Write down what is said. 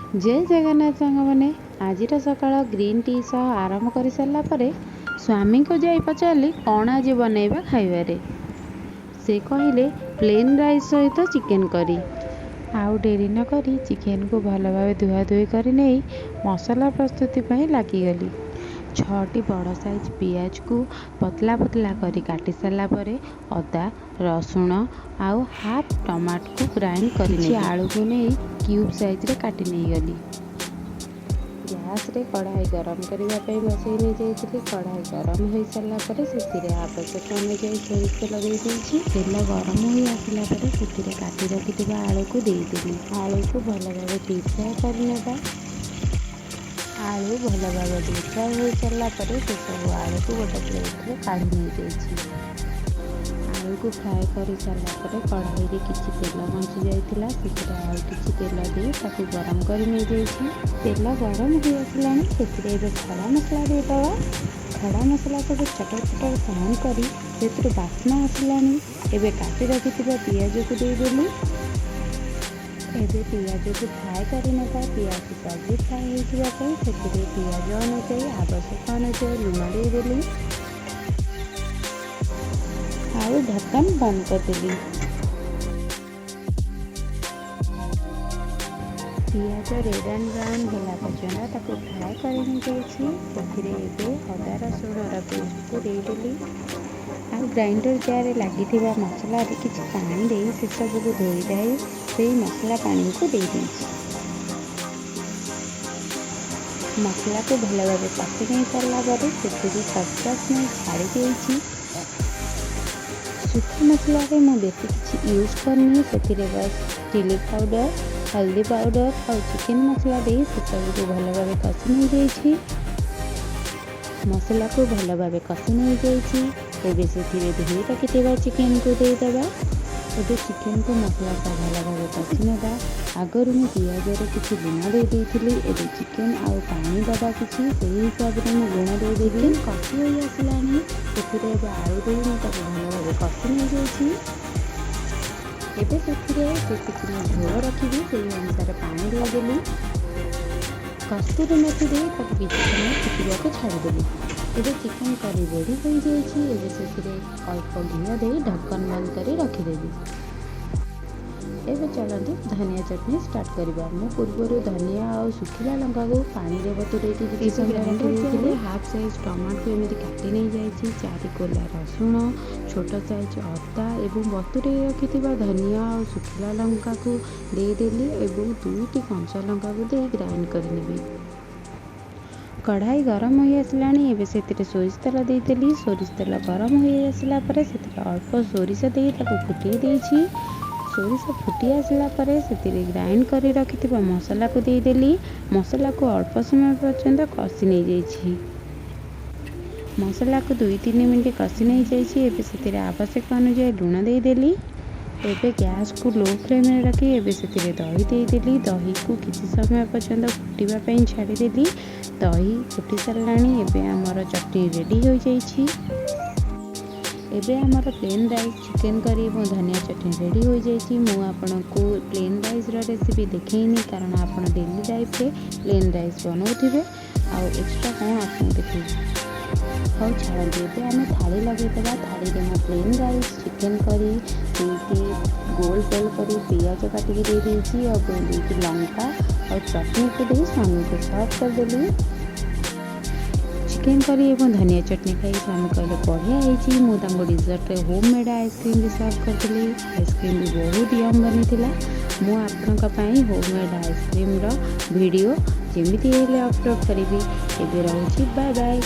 ଜୟ ଜଗନ୍ନାଥ ସାଙ୍ଗମାନେ। ଆଜିର ସକାଳ ଗ୍ରୀନ୍ ଟି ସହ ଆରମ୍ଭ କରିସାରିଲା ପରେ ସ୍ୱାମୀଙ୍କୁ ଯାଇ ପଚାରିଲି, କ'ଣ ଆଜି ବନେଇବା ଖାଇବାରେ? ସେ କହିଲେ, ପ୍ଲେନ୍ ରାଇସ୍ ସହିତ ଚିକେନ୍ କରି। ଆଉ ଡେରି ନକରି ଚିକେନ୍କୁ ଭଲ ଭାବେ ଧୁଆଧୁଇ କରି ନେଇ ମସଲା ପ୍ରସ୍ତୁତି ପାଇଁ ଲାଗିଗଲି। ଛଅଟି ବଡ଼ ସାଇଜ୍ ପିଆଜକୁ ପତଲା ପତଲା କରି କାଟି ସାରିଲା ପରେ ଅଦା, ରସୁଣ ଆଉ ହାଫ୍ ଟମାଟୋକୁ ଗ୍ରାଇଣ୍ଡ କରି, କିଛି ଆଳୁକୁ ନେଇ କ୍ୟୁବ୍ ସାଇଜ୍ରେ କାଟି ନେଇଗଲି। ଗ୍ୟାସ୍ରେ କଢ଼ାଇ ଗରମ କରିବା ପାଇଁ ବସେଇ ନେଇଯାଇଥିଲି। କଢ଼ାଇ ଗରମ ହୋଇସାରିଲା ପରେ ସେଥିରେ ଆବଶ୍ୟକ ଅନୁଯାୟୀ ସୋରିଷ ତେଲ ଦେଇଦେଇଛି। ତେଲ ଗରମ ହୋଇ ଆସିଲା ପରେ ସେଥିରେ କାଟି ରଖିଥିବା ଆଳୁକୁ ଦେଇଦେଲି। ଆଳୁକୁ ଭଲ ଭାବେ ଡିପ୍ ଫ୍ରାଏ କରିନେବା। ଆଳୁ ଭଲ ଭାବେ ଡିପ୍ ଫ୍ରାଏ ହୋଇସାରିଲା ପରେ ସେସବୁ ଆଳୁକୁ ଗୋଟେ ପ୍ଲେଟ୍ରେ କାଢ଼ି ନେଇଯାଇଛି। ଆଳୁକୁ ଫ୍ରାଏ କରିସାରିଲା ପରେ କଢ଼ାଇରେ କିଛି ତେଲ ବଞ୍ଚି ଯାଇଥିଲା, ସେଥିରେ ଆଉ କିଛି ତେଲ ଦେଇ ତାକୁ ଗରମ କରି ନେଇଯାଇଛି। ତେଲ ଗରମ ହୋଇ ଆସିଲାଣି, ସେଥିରେ ଏବେ ଖଡ଼ା ମସଲା ଦେଇଦେବା। ଖଡ଼ା ମସଲା ସବୁ ଚଟର ଚଟର ସାଉଣ୍ଡ କରି ସେଥିରୁ ବାସ୍ନା ଆସିଲାଣି। ଏବେ କାଟି ରଖିଥିବା ପିଆଜକୁ ଦେଇଦେଲି। ଏବେ ପିଆଜକୁ ଫ୍ରାଏ କରିନେବା। ପିଆଜ ଜଲ୍ଦି ଫ୍ରାଏ ହେଇଯିବା ପାଇଁ ସେଥିରେ ପିଆଜ ଅନୁଯାୟୀ, ଆବଶ୍ୟକ ଅନୁଯାୟୀ ଲୁଣ ଦେଇଦେଲି ଆଉ ଢକ୍କନ ବନ୍ଦ କରିଦେଲି। ପିଆଜ ରେଡ଼୍ ଆଣ୍ଡ ବ୍ରାଉନ୍ ହେଲା ପର୍ଯ୍ୟନ୍ତ ତାକୁ ଫ୍ରାଏ କରି ନେଇଯାଇଛି। ସେଥିରେ ଏବେ ଅଦା ରସୁଣର ପେଷ୍ଟକୁ ଦେଇଦେଲି ଆଉ ଗ୍ରାଇଣ୍ଡର ଜାର୍ରେ ଲାଗିଥିବା ମସଲାରେ କିଛି ପାଣି ଦେଇ ସେସବୁକୁ ଧୋଇ ଧାଇ ସେଇ ମସଲା ପାଣିକୁ ଦେଇଦେଇଛି। ମସଲାକୁ ଭଲ ଭାବେ କଷି ନେଇ ସାରିଲା ପରେ ସେଥିରୁ ସବ୍ଜା ସ୍ମେଲ୍ ଛାଡ଼ି ଦେଇଛି। ଶୁଖା ମସଲାରେ ମୁଁ ବେଶୀ କିଛି ୟୁଜ୍ କରିନି। ସେଥିରେ ବାସ୍ ଚିଲି ପାଉଡ଼ର, ହଳଦୀ ପାଉଡ଼ର ଆଉ ଚିକେନ୍ ମସଲା ଦେଇ ସେସବୁକୁ ଭଲ ଭାବେ କଷି ନେଇଯାଇଛି। ମସଲାକୁ ଭଲ ଭାବେ କଷି ନେଇଯାଇଛି। ଏବେ ସେଥିରେ ଧୋଇ ରଖିଥିବା ଚିକେନକୁ ଦେଇଦେବା। ଏବେ ଚିକେନକୁ ମସଲା ସହ ଭଲ ଭାବେ କଷି ନେବା। ଆଗରୁ ମୁଁ ପିଆଜରେ କିଛି ଲୁଣ ଦେଇ ଦେଇଥିଲି। ଏବେ ଚିକେନ ଆଉ ପାଣି ଦେବା କିଛି, ସେଇ ହିସାବରେ ମୁଁ ଲୁଣ ଦେଇଦେବି। ଚିକେନ କଷି ହୋଇ ଆସିଲାଣି, ସେଥିରେ ଏବେ ଆଳୁ ଦେଇ ମୁଁ ତାକୁ ଭଲ ଭାବେ କଷି ନେଇଯାଇଛି। ଏବେ ସେଥିରେ ଯେତିକି ମୁଁ ଝୋଳ ରଖିବି, ସେଇ ଅନୁସାରେ ପାଣି ଦେଇଦେଲି। କସ୍ତୁରୀ ମେଥି ଦେଇ ତାକୁ କିଛି ସମୟ ଫୁଟିବାକୁ ଛାଡ଼ିଦେଲି। ଏବେ ଚିକେନ କରି ରେଡ଼ି ହୋଇଯାଇଛି। ଏବେ ସେଥିରେ ଅଳ୍ପ ଘିଅ ଦେଇ ଢକ୍କନ ବନ୍ଦ କରି ରଖିଦେବି। ଏବେ ଚାଲନ୍ତୁ ଧନିଆ ଚଟଣି ଷ୍ଟାର୍ଟ କରିବା। ମୁଁ ପୂର୍ବରୁ ଧନିଆ ଆଉ ଶୁଖିଲା ଲଙ୍କାକୁ ପାଣିରେ ବତୁରେଇକି କିଛି ସମୟ ରଖିଦେଇଥିଲି। ହାଫ୍ ସାଇଜ୍ ଟମାଟୋକୁ ଏମିତି କାଟି ନେଇଯାଇଛି। ଚାରି କୋଲା ରସୁଣ, ଛୋଟ ସାଇଜ୍ ଅଦା ଏବଂ ବତୁରେଇ ରଖିଥିବା ଧନିଆ ଆଉ ଶୁଖିଲା ଲଙ୍କାକୁ ଦେଇଦେଲି ଏବଂ ଦୁଇଟି କଞ୍ଚା ଲଙ୍କାକୁ ଦେଇ ଗ୍ରାଇଣ୍ଡ କରିନେବି। କଢ଼ାଇ ଗରମ ହୋଇ ଆସିଲାଣି। ଏବେ ସେଥିରେ ସୋରିଷ ତେଲ ଦେଇଦେଲି। ସୋରିଷ ତେଲ ଗରମ ହୋଇ ଆସିଲା ପରେ ସେଥିରେ ଅଳ୍ପ ସୋରିଷ ଦେଇ ତାକୁ ଫୁଟେଇ ଦେଇଛି। ସୋରିଷ ଫୁଟି ଆସିଲା ପରେ ସେଥିରେ ଗ୍ରାଇଣ୍ଡ କରି ରଖିଥିବା ମସଲାକୁ ଦେଇଦେଲି। ମସଲାକୁ ଅଳ୍ପ ସମୟ ପର୍ଯ୍ୟନ୍ତ କଷି ନେଇଯାଇଛି। ମସଲାକୁ 2-3 ମିନିଟ୍ କଷି ନେଇଯାଇଛି। ଏବେ ସେଥିରେ ଆବଶ୍ୟକ ଅନୁଯାୟୀ ଲୁଣ ଦେଇଦେଲି। ଏବେ ଗ୍ୟାସକୁ ଲୋ ଫ୍ଲେମ୍ରେ ରଖି ଏବେ ସେଥିରେ ଦହି ଦେଇଦେଲି। ଦହିକୁ କିଛି ସମୟ ପର୍ଯ୍ୟନ୍ତ ଫୁଟିବା ପାଇଁ ଛାଡ଼ିଦେଲି। ଦହି ଫୁଟି ସାରିଲାଣି। ଏବେ ଆମର ଚଟଣି ରେଡ଼ି ହୋଇଯାଇଛି। ଏବେ ଆମର ପ୍ଲେନ୍ ରାଇସ୍, ଚିକେନ୍ କରି ଏବଂ ଧନିଆ ଚଟଣି ରେଡ଼ି ହୋଇଯାଇଛି। ମୁଁ ଆପଣଙ୍କୁ ପ୍ଲେନ୍ ରାଇସ୍ର ରେସିପି ଦେଖେଇନି, କାରଣ ଆପଣ ଡେଲି ଲାଇଫ୍ରେ ପ୍ଲେନ୍ ରାଇସ୍ ବନାଉଥିବେ, ଆଉ ଏକ୍ସଟ୍ରା କ'ଣ ଆପଣଙ୍କୁ ଦେଖେଇବି? ହଉ ଛାଡ଼ନ୍ତୁ। ଏବେ ଆମେ ଥାଳି ଲଗାଇଦେବା। ଥାଳିରେ ମୁଁ ପ୍ଲେନ୍ ରାଇସ୍, ଚିକେନ୍ କରି, ଦୁଇଟି ଗୋଲ ଗୋଲ କରି ପିଆଜ କାଟିକି ଦେଇଦେଇଛି ଆଉ ଦୁଇଟି ଲଙ୍କା ଆଉ ଚଟଣିକୁ ଦେଇ ସ୍ୱାମୀଙ୍କୁ ସର୍ଭ କରିଦେଲି। ଚିକେନ୍ କରି ଏବଂ ଧନିଆ ଚଟଣି ଖାଇ ସ୍ୱାମୀ କହିଲେ, ବଢ଼ିଆ ହେଇଛି। ମୁଁ ତାଙ୍କୁ ଡିଜର୍ଟରେ ହୋମ୍ ମେଡ଼୍ ଆଇସ୍କ୍ରିମ୍ ବି ସର୍ଭ କରିଥିଲି। ଆଇସ୍କ୍ରିମ୍ ବି ବହୁତ ୟମ୍ ବନିଥିଲା। ମୁଁ ଆପଣଙ୍କ ପାଇଁ ହୋମ୍ ମେଡ଼୍ ଆଇସ୍କ୍ରିମ୍ର ଭିଡ଼ିଓ ଯେମିତି ହେଲେ ଅପଲୋଡ଼ କରିବି। ଏବେ ରହୁଛି, ବାଏ ବାଏ।